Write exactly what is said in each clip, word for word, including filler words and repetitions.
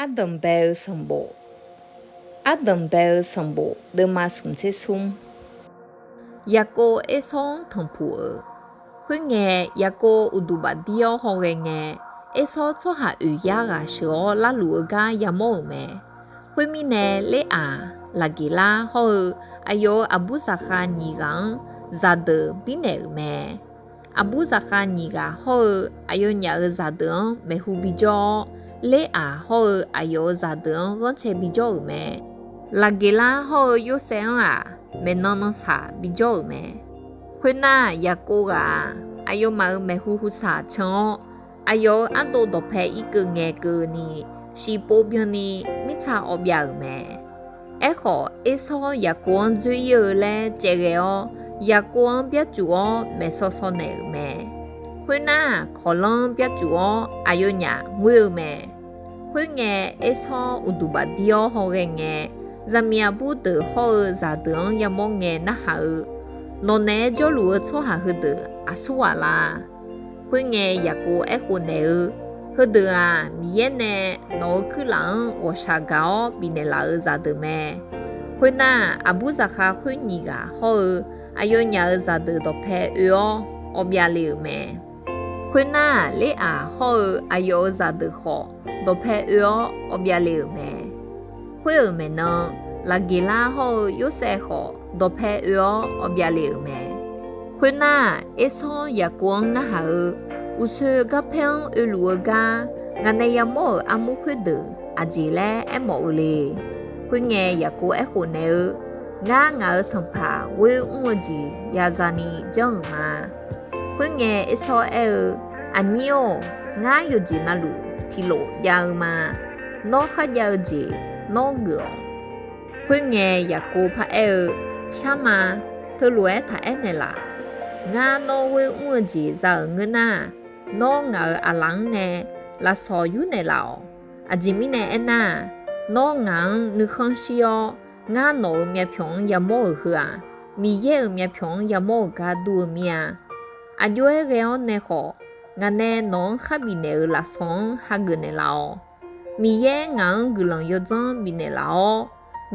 Ardanqbae-eu sanqbof. Ardanqbae-eu sanqbof deuvma smq tser smr. Yaqkov Ersawr-anr tanqpuq-euq. Khoerngae, Yaqkov uqduq bafdir-awr hawghae ngae, Ersawr tsawrhaq oeq yar ghaq sheuq-awr larluf-eu gar yamawr-euq mae. Khoermirnae, Leraq, Laqgeqlar hawr-eu aqyawf-euq aqbur zaqkhav nyiq ghaq-anr zaqdeuq birnaeq-euq mae. Aqbur zaqkhav nyiq ghaq hawr-eu aqyawfnyaf-euq zaqdeuq-anr maeqhu bijawr-awr, Leraq hawr-eu aqyawf-euq zaqdeuq-anr ghanrcae bijawr-euq mae. Laqgeqlar hawr-eu Yorsaev-anr-aq, maeqnan nan saq bijawr-euq mae. Khoernar, Yaqkov ghaq-aq, aqyawfmaf-euq maeqhu huqsaq can-awr, aqyawf-euq ardov dawqpae irkeuv ngaeqkeuv ni, shiqpov byanni mirtsa awv byav-euq mae. Aerkhawf, Ersawr Yaqkov-anr dzoer ir-eu laer caevghae-awr, Yaqkov-anr byarcuf-awr maeqsaw saw naeq-euq mae. Khoernar, kawqlanr byarcuf-awr aqyawfnyaf ngoer-eu mae. Khoerngae, Ersawr uqduq bafdir-awr hawghae ngae, zaqmiq aqbur deuq hawr-eu zaqdeuq-anr yamawr ngae narhaq-eu, Nawq naeq-aer jawrluf-eu tsawrhaq heudeuq aqsur ghaq la? Khoerngae, Yaqkov aerkhof naeq-eu, Heudeuq-aq, Miqyaer nae nawq-euq kuirlaf-anr ghawqshaq gaq-awr bifnaeq laf-euq zaqdeuq mae. Khoernar, aqbur zaqkhav khoer nyiq ghaq hawr-eu aqyawfnyaf-euq zaqdeuq dawqpae oe-awr awv byav le-euq mae. Khoernar, Leraq hawr-eu aqyawf-euq zaqdeuq khawf, dawqpae oe-awr awv byav le-euq mae. Khoer-euq maeqnan, Laqgeqlar hawr-eu Yorsaev khawf, dawqpae oe-awr awv byav le-euq mae. Khoernar, Ersawr Yaqkov-anr narhaq-eu, Uqsoe garpaer-anr oeluf-eu gar ngaq nae yamawr-euq armur khoerdeuq aqjeq laer aermawf-eu le? Khoerngae, Yaqkov aerkhof naeq-eu, Ngar ngaq-euq sanqpaq ghoer mr-eu jeq ya zani janr-euq ma. Khoerngae, Ersawr aer-eu, Aqnyir-or, ngar yawqjeq navluf tiqlof jav-eu ma. Nawr kharjav-eu jeq nawr geuf-awq. Khoerngae, Yaqkov paraer-eu, Sharma, teulof-aer taq aer naeqlaf. Ngar nawr ghoer mr-eu jeq za-euq ngeur nar, nawr ngaq-euq aqlaf-anr nae lafsawq yur naeqlaf-awq. Aqjeq mirnae aernar, nawr ngaq-anr nuikhanr shir-awr, ngar nawq-euq myavpyawq-anr yamawr-euq heu-aq, Miqyaer-euq myavpyawq-anr yamawr-euq gar dur-eu mir-a. Aqjox-aer ghae-awr nae khawf, ngaq nae nawq-anr khar bifnaeq-euq lafsawq-anr hageuf naeqlaf-awq. Miqyaer ngaq-anr guiqlanq yawdzanr bifnaeq laf-awr,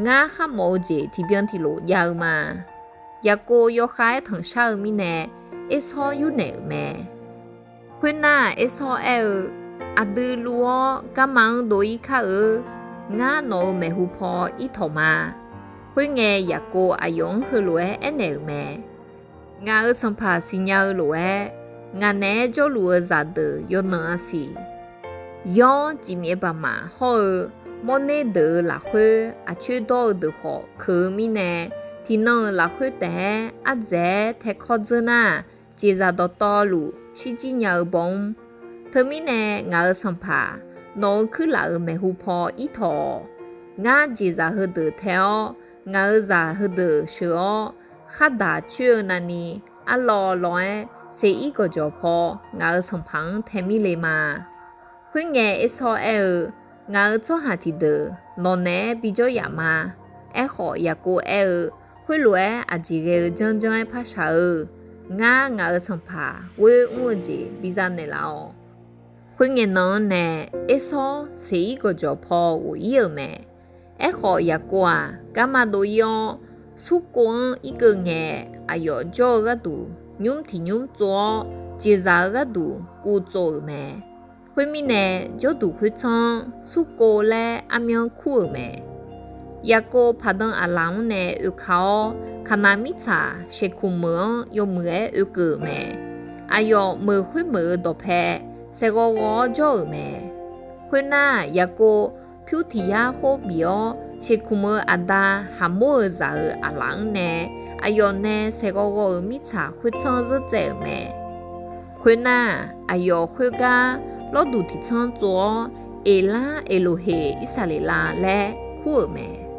ngar kharmawf-eu jeq tiqbyan tiqlof jav-eu ma. Yaqkov yawkhav-aer tanqshar-eu mirnae, Ersawr yur naeq-euq mae. Khoernar, Ersawr aer-eu, Aqdui luv-awr garma-anr dov-ir kar-eu. Ngar nawq-euq maeqhu paw ir tawq ma. Khoerngae, Yaqkov aqyawf-anr heulof-aer aernaeq-euq mae. Ngaq-euq sanqpaq siqnya-eu lof-aer, ngaq naeq-aer jawrluf-eu zaqdeuq yawnanq-a siq. Yawr, cifmyaef baqmaf hawr-eu mawrner deuq-euq lafkhoer aqcoer dawr-eu deuq khawf keuq-eu mirnae, tiqnan-euq lafkhoer taef-aer ardzaeq-aer tae kawr dzeur nar, jeqzaq dawqtawvluf shirjir nya-eu baw mr. Teumirnae ngaq-euq sanqpaq, nawq-euq kuirlaf-euq maeqhu paw ir tawq-awq. Ngar jeqzaq heudeuq tae-awr, ngaq-euq zaq heudeuq sheuq-awr, khardaq coer-eu navni, arlawv lawv-aer seq ir gawqjawq paw ngaq-euq sanqpaq-anr tae mir le ma. Khoerngae, Ersawr aer-eu, Ngaq-euq tsawrhaq tiqdeuq nawq naeq-aer bijawr yaf ma. Aerkhawf, Yaqkov aer-eu, Khoerlof-aer aqjeq ghae-eu janrjanr-aer par shaq-eu. Ngar ngaq-euq sanqpaq ghoer mr-eu jeq biza naeqlaf-awq. Khoerngae nan-anr nae Ersawr seq ir gawqjawq paw ghof ir-euq mae. Aerkhawf, Yaqkov-aq, garma dov ir-awr, Surkov-anr irkeuv ngae, aqyawf jawr-eu gharduq nymr tiq nymr tsov-awr, jeqzaq-eu gharduq kuv tsov-euq mae. Khoermirnae, jawrduq khoertsanr-anr Surkov laer armyanr kur-euq mae. Yaqkov Paqdan aqlaf-anr nae oeka-awr, Kaqnaq mirtsaq Seqkuq meuq-anr yawmuiq-aer oekeuv-euq mae. Aqyawf meuq khoermeuq-euq dawqpae saeqghawv ghawv-awr jawr-euq mae. Khoernar, Yaqkov pyur tiq yar khoer bif-awr, Seqkuq-euq aqda Haqmor-euq zaq-euq aqlaf-anr nae aqyawf nae saeqghawv ghawv-euq mirtsaq khoertsanr zeur tsaev-euq mae. Khoernar, aqyawf khoergar lawrduq tiq tsanr tsov-awr, Eqlar Eqloqheq Irsaqleqlav laer kur-euq mae.